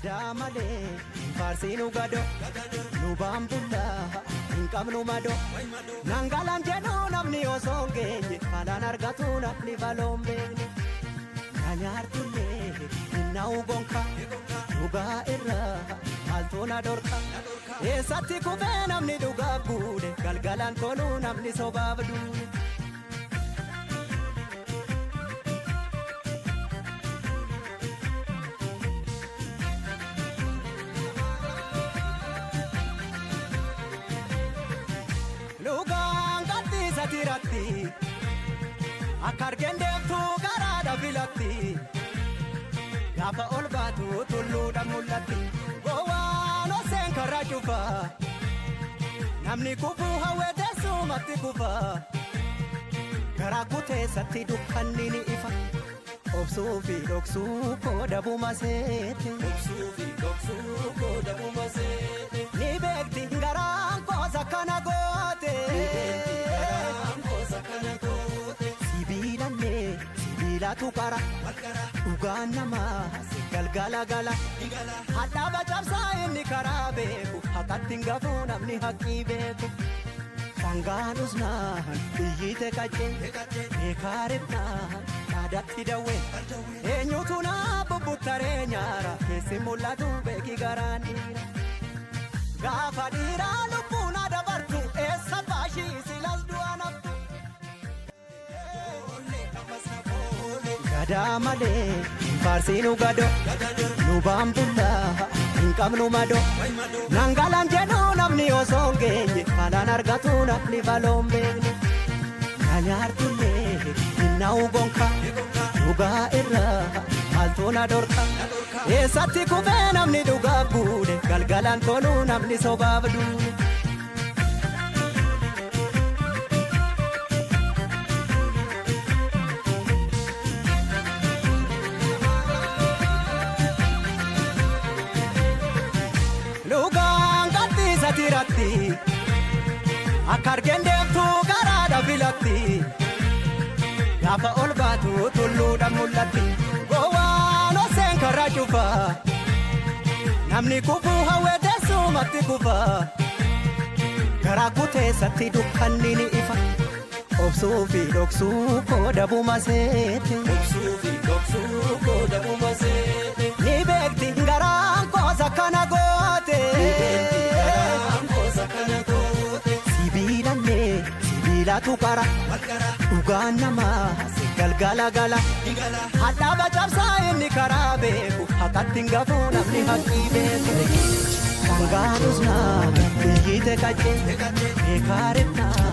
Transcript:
Gadaa malee hin faarsiinu gado nu baambullaa hin qabnu mado nangalaan jedhu namni osoo hin geenye falaan argatu namni baloon beekne na nyaartullee hin na'u gonka dhugaa irraa maaltu na dhorka eessatti kufee namni dhugaaf guune galgalaan toluu namni sobaaf duune. Dhugaan gadhiisa tiratti akka argeen deemtu garaadha filatti gaafa ol baatu tulluudha mul'atti gowwaan oseen karra cufa namni kufuu hawwee teessumatti kufa garaa kuteessatti dukkanni ni ifa obsuu fi dhoksuu kooda buma seete. Obsuu fi dhoksuu kooda buma seete. Ni beekti garaan koosa kana goote. Garaan koosa kana goote. Sibiilallee sibiilatu qara. Dhugaan namaa si galgala gala. Hadhaaba cabsaa inni karaa beeku. Haqatti hin gafuu namni haqqii beeku. Sangaan usnaan iyyite qaccee. Beekaa ribnaan dhaadatti dawwee. Eenyutu naa bubbuttaree nyaara. Keessi mul'atu beeki garaan dhiira. Gaafa dhiiraa lubbuun dabartu eessa baashii silas du'a naftu. Gadaa malee hin faarsiinu gado nu baambullaa hin qabnu mado nangalaan jedhu namni osoo hin geenye falaan argatu namni baloon beekne na nyaartullee hin na'u gonka dhugaa irraa maaltu na dhorka eessatti kufee namni dhugaaf guune galgalaan toluu namni sobaaf duune. Dhugaan gadhiisa tiratti akka argeen deemtu garaadha filatti gaafa ol baatu tulluudha mul'atti gowwaan oseen karra cufa namni kufuu hawwee teessumatti kufa garaa kuteessatti dukkanni ni ifa obsuu fi dhoksuu kooda buma seete. Obsuu fi dhoksuu kooda buma seete. Ni beekti garaan koosa kana goote. Garaan koosa kana goote. Sibiilallee sibiilatu qara. Dhugaan namaa si galgala gala. Hadhaaba cabsaa inni karaa beeku. Haqatti hin gafuu namni haqqii beeku. Sangaan usnaan iyyite qaccee. Beekaa ribnaan.